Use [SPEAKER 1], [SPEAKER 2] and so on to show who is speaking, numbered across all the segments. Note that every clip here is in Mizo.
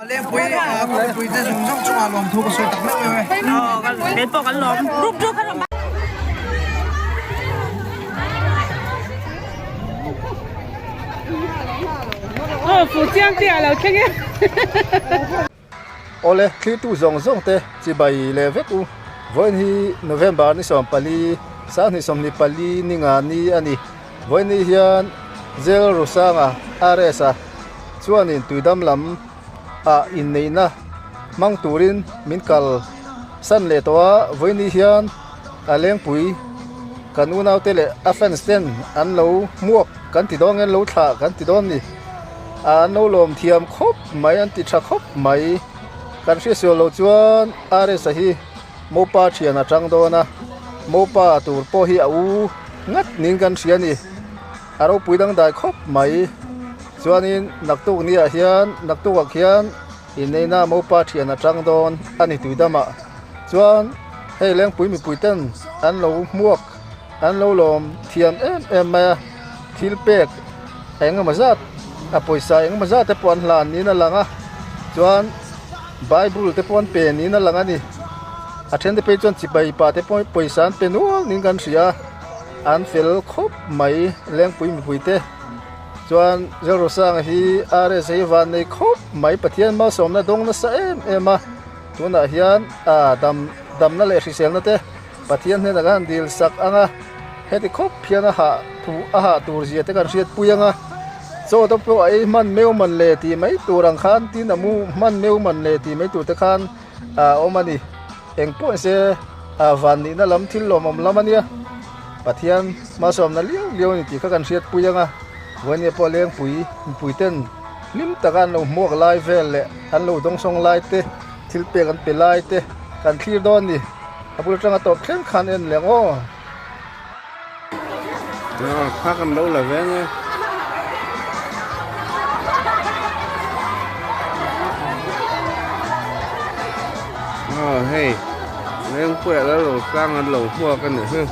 [SPEAKER 1] Lengpui khawpui te zawng zawng chungah lawmthu ka sawi tak meuh meuh e.
[SPEAKER 2] Aw kei pawh kan lawm ruk ruk a rawn. Aw fuh chiang te a lo thleng e.
[SPEAKER 3] Awle thlitu zawng zawng te chibai leh vek u. Vawiin hi November ni 14, 2024 ni nga ni a ni. Vawiin ni hian Zel Rusanga RS a chuanin tuidam lam ah inneihna hmang turin min kal san leh tawh a, vawiin ni hian a lengpui kan unaute leh a fans ten an lo hmuak kan ti dawn nge an lo thlah kan ti dawn ni. An lo lawm thiam khawp mai an ti tha khawp mai. Kan hriatsual loh chuan RS a hi Mopa thian a tang dawn a, Mopa tur pawh hi a u ngat niin kan hria a ni. A ropui dangdai khawp mai. Chuanin naktuk niah hian naktukah khian inneihna Mopa thian a tang dawn a ni tuidamah. Chuan hei lengpui mipui ten an lo hmuak an lo lawm thiam em em mai a, thil pek eng emaw zat a pawisa eng emaw zat te pawh an hlan niin a lang a, chuan Bible te pawh an pe niin a lang a ni. A then te phei chuan chibai pa te pawh pawisa an pe nual niin kan hria a, an fel khawp mai lengpui mipui te chuan Lalrosanga hi RS hi van nei khawp mai Pathian malsawmna dawng nasa em em a, tunah hian ah dam damna leh hriselna te Pathian hnenah kan han dil sak ang a, heti khawp hian a hah thu a hah tur zia te kan hriat pui ang a, chaw te pawh a ei hman meu man le tih mai tur ang khan tin a mu hman meu man le tih mai tur te khan a awm a ni. Eng pawh se a van nihna lam thil lawmawm lam a nia, Pathian hmasawmna liau liau a ni tih kha kan hriat pui ang a, Vawnia pawh lengpui mipui ten hlim taka an lo hmuak lai vel leh an lo dawngsawng lai te thil pek an pe lai te kan thlir dawn a ni. A bul atanga tawp thleng khan en leh ang aw.
[SPEAKER 4] Kha kan lo la ve nge. Aw hei Lengpuia la lo tlang an lo hmuak a nih hi.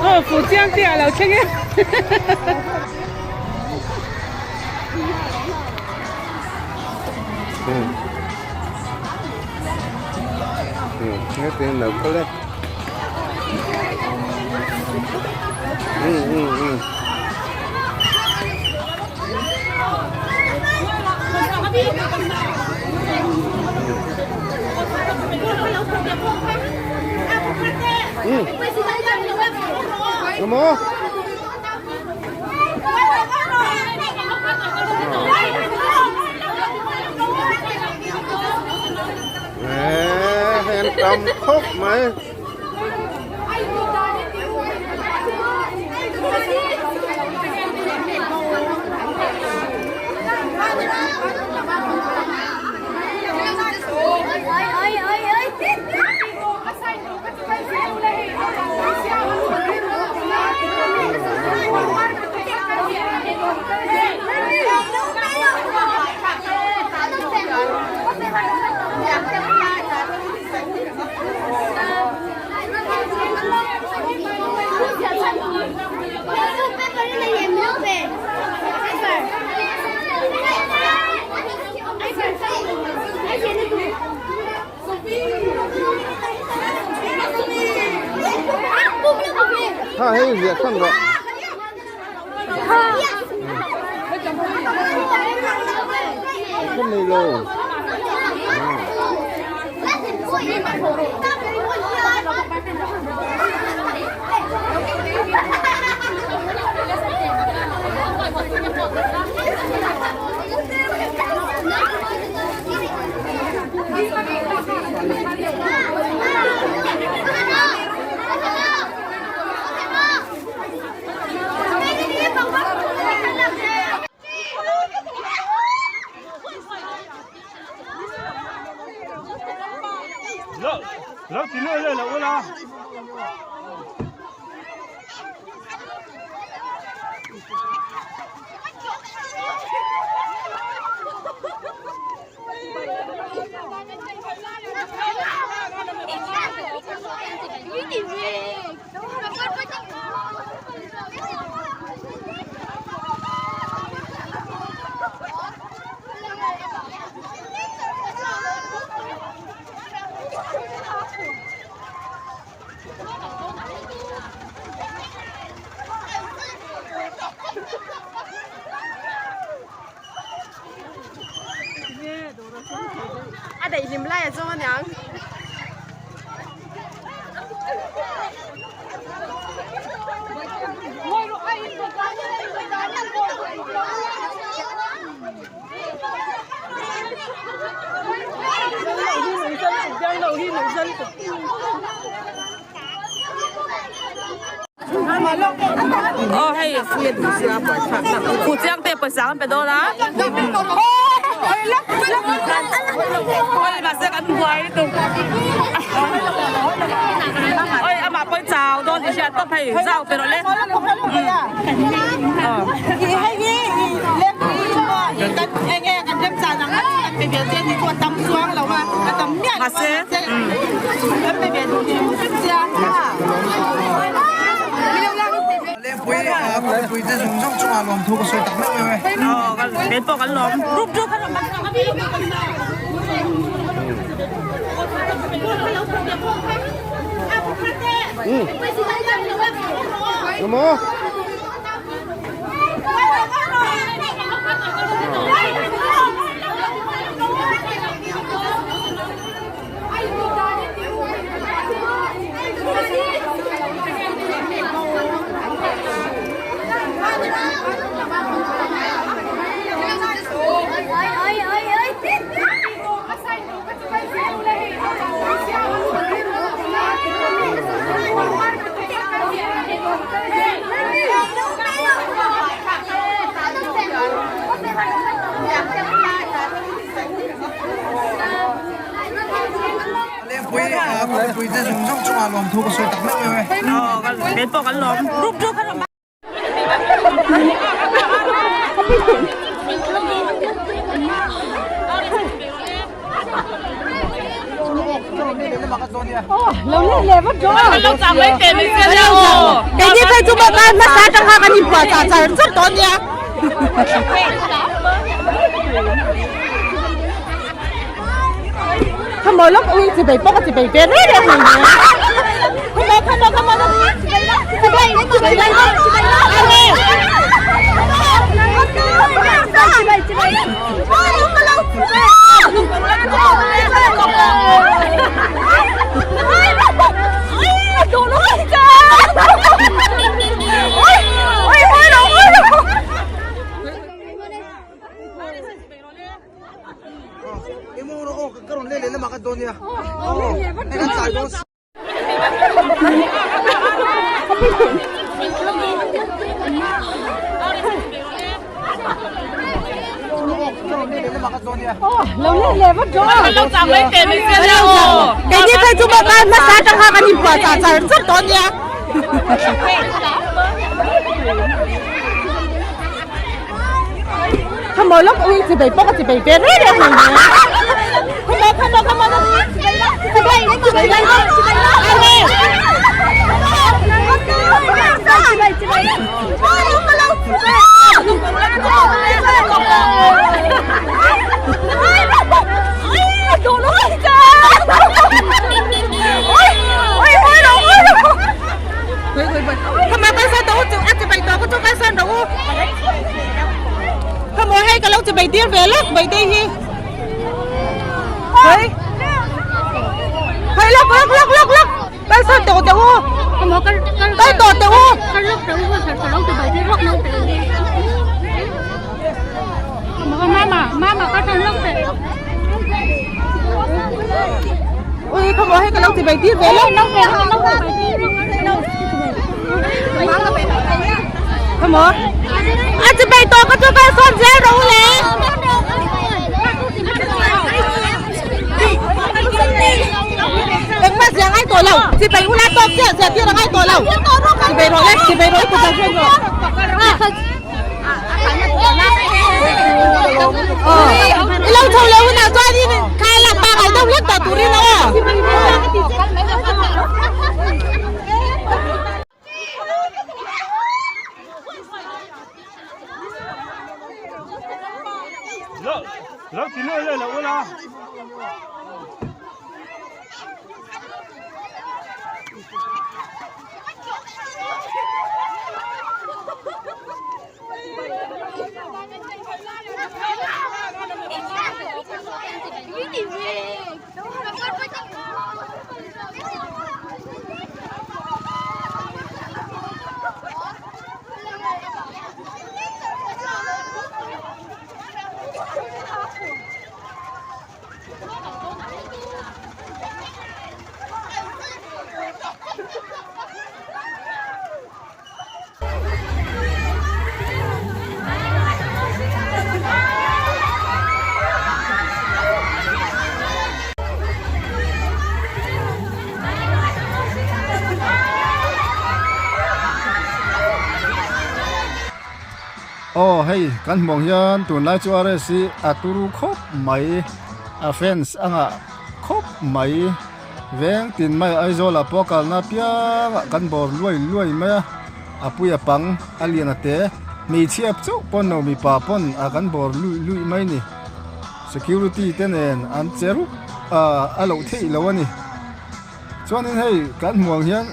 [SPEAKER 2] Aw fuh chiang te a lo thleng e.
[SPEAKER 4] Nghe tiếng nào có lên. Come on. Hèn cầm khóc mày. Ha hei ziah khan rawh. Ka nei lo.
[SPEAKER 5] Lo ti le le lo ula.
[SPEAKER 2] Hlim lai a zawng aniang. Aw hei Fuhchiang te pawisa kan pe dawn a Oi mahse kan buai lutuk Oi amah pawh i chau dawn tih hriat tawp hei zau pe rawh le Mahse
[SPEAKER 1] Lengpui kawngpui te zawng zawng chungah lawmthu ka sawi tak meuh meuh e.
[SPEAKER 2] Aw kei pawh kan lawm rup rup.
[SPEAKER 4] Maw?
[SPEAKER 1] Lengpui kawngpui te zawng zawng chungah lawmthu ka sawi tak meuh meuh e.
[SPEAKER 2] Aw kei pawh kan lawm rup rup.
[SPEAKER 3] Hei kan hmuh ang hian tunlai chu RS hi a turu khawp mai a fans a ngah khawp mai veng tin mai Aizawl ah pawh a kalna apiang ah kan bawr luai luai mai a a pui a pang a lian a te hmeichhia chauh pawn lo mipa pawn a kan bawr luih luih mai a ni security te nen an che rup a a loh theih loh a ni. Chuanin hei kan hmuh ang hian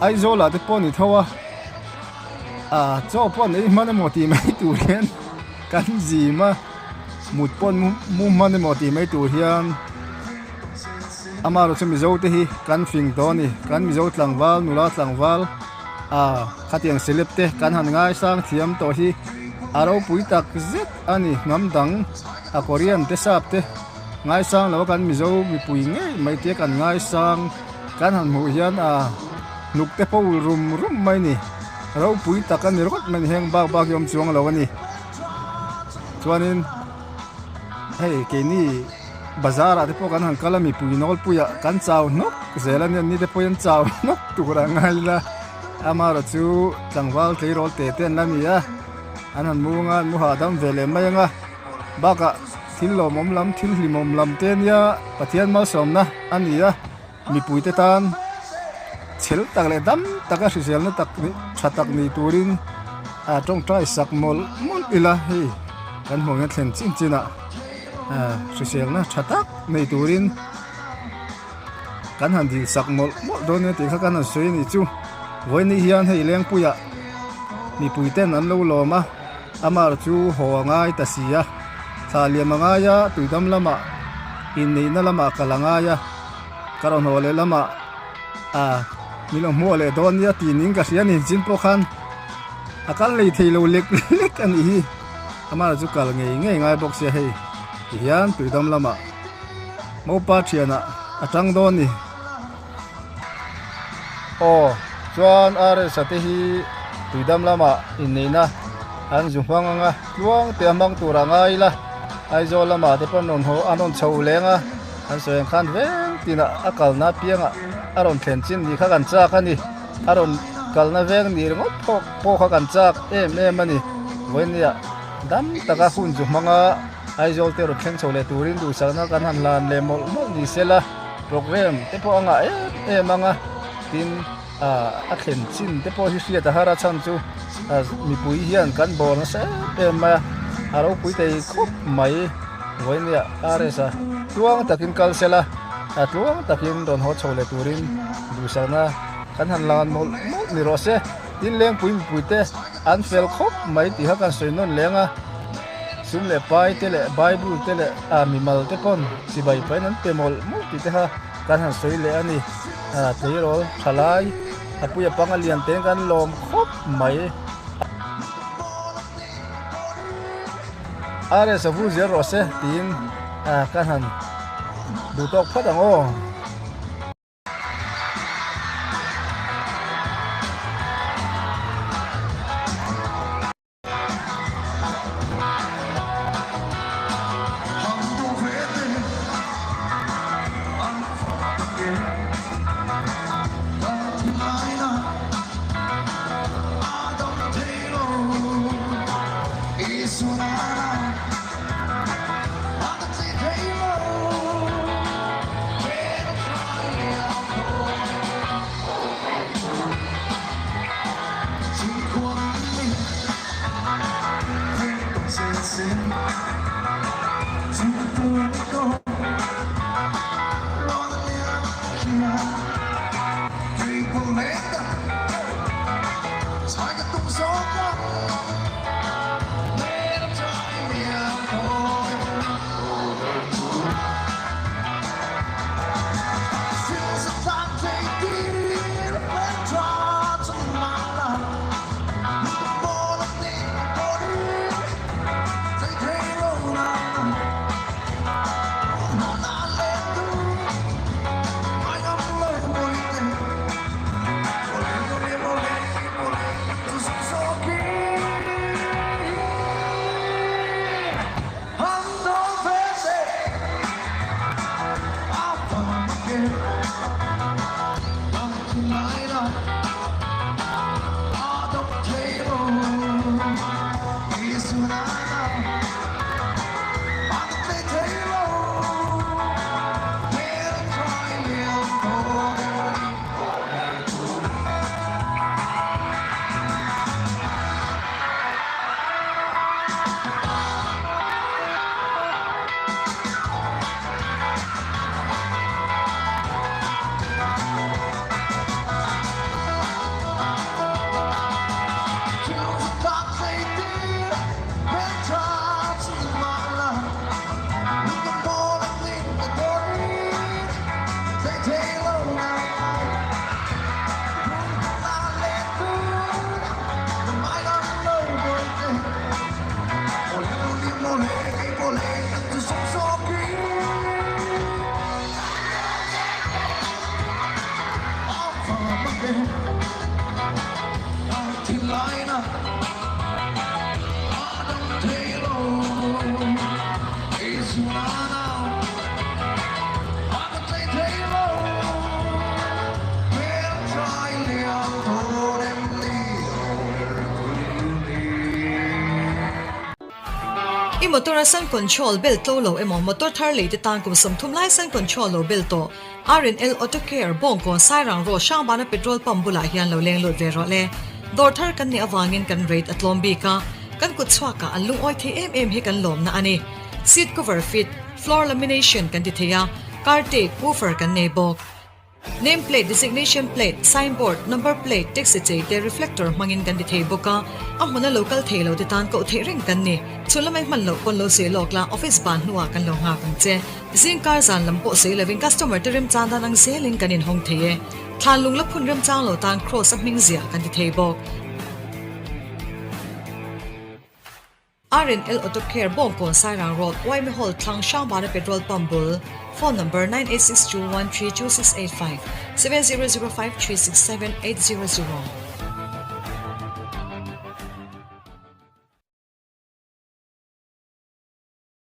[SPEAKER 3] Aizawl ah te pawh ni tho a ah chaw pawh an ei hman emaw tih mai tur hian kan zim a mut pawh an mu hman emaw tih mai tur hian amaherawhchu Mizo te hi kan fing tawh a ni kan Mizo tlangval nula tlangval ah khatiang celeb te kan han ngaisang thiam tawh hi a ropui tak zet a ni hnam dang a Korean te sap te. Ngaisang lo a kan Mizo mipui ngei mai te kan ngaisang kan han hmuh hian a hnuk te pawh ul rum rum mai a ni. Ropui tak a ni rawt mai a ni heng bak bak hi awm chuang lo a ni. Chuanin hei keini bazar ah te pawh kan han kal a mipui nawlpuiah kan chau hnawk zel a nia ni te pawhin an chau hnawk tur a ngai ila amaherawh chu tlangval tleirawl te te an la ni a an han mu anga an mu hahdam ve leh mai anga bakah Thil lawmawm lam, thil hlimawm lam te nia Pathian malsawmna a ni a, mipuite tan chhel tak leh dam taka hriselna tak nih tha tak ni turin a tawngtai sak mawlh mawlh ila hei kan hmuh hian thlen chin chinah hriselna tha tak nei turin kan han dil sak mawlh mawlh dawn nia tih kha kan han sawi a nih chu. Vawiin hian hei Lengpuiah mipuiten an lo lawm a. Amar chu haw a ngai ta si a, thla liam a ngai a, tuidam lamah inneihna lamah kal a ngai a, ka rawn haw leh lamah a min lo hmuh leh dawn nia tih ning ka hria a ni chin pawh khan a kal lei thei lo lek lek a nih hi. Amar chu kal ngei ngei ngai bawk sia hei tihian tuidam lamah mopa thianah a tang dawn ni. Aw, chuan RS-a te hi tuidam lamah inneihna an zu hmang ang a, tluang te a hmang tur a ngai ila, Aizawl lamah te pawh an rawn haw, an rawn chho leng a, an sawi ang khan veng tinah a kalna apiangah a rawn thlen chin ni kha kan chak a ni, a rawn kalna veng ni ringawt pawh pawh kha kan chak em em a ni, vawinia dam taka hun zu hmang a Aizawl te rawn thleng chho leh turin duhsakna kan han hlan leh mawlh mawlh ni sela. Program te pawh a ngah em em ang a, tin a thlen chin te pawh hi hriat a har a chhan chu mipui hian kan bawr nasa em em mai a, a ropui thei khawp mai vawinia RS a tluang takin kal sela a tluang takin rawn haw chho leh turin duhsakna kan han lan mawlh mawlh ni rawh se, tin lengpui mipui te an fel khawp mai tih kha kan sawi nawn leng a. Sum leh pai te leh Bible te leh ah mimal te pawn chibai pahin an pe mawlh mawlh tih te kha kan han sawi leh a ni. Ah tleirawl tha lai a puia panga lian te kan lawm khawp mai. RS a vur zel rawh se tiin ah kan han duh tawk phawt ang aw.
[SPEAKER 5] I motor a sun control bel tlo lo emaw motor thar lei te tan kum 30 lai sun control lo bel tawh RNL Auto Care Bawngkawn Sairang Road Hrangbana petrol pump bulah hian lo leng lut ve rawh le. Dawr thar kan nih avangin kan rate a tlawm bik a, kan kut chhuakah an lungawi thei em em hi kan lawmna a ni. Seat cover fit, floor lamination kan ti thei a, car tape, woofer kan nei bawk. Name plate, designation plate, sign board, number plate, taxi chei te reflector hmangin kan ti thei bawk a, a hmuna lo kal thei lo te tan koh theih reng kan ni. Chhun lamai hman loh pawn lo sawi lawk la, office ban hnuah kan lo nghak ang che. Zingkar zan lam pawh sawi lovin customer te remchang dan ang zelin kan inhawng thei e. Thlan lung la phun remchang lo tan cross a hming ziah kan ti thei bawk. RNL Auto Care Bawngkawn Sairang Road Waimi Hall thlang Hrangbana Petrol Pump bul Phone Number 9862132685 7005367800.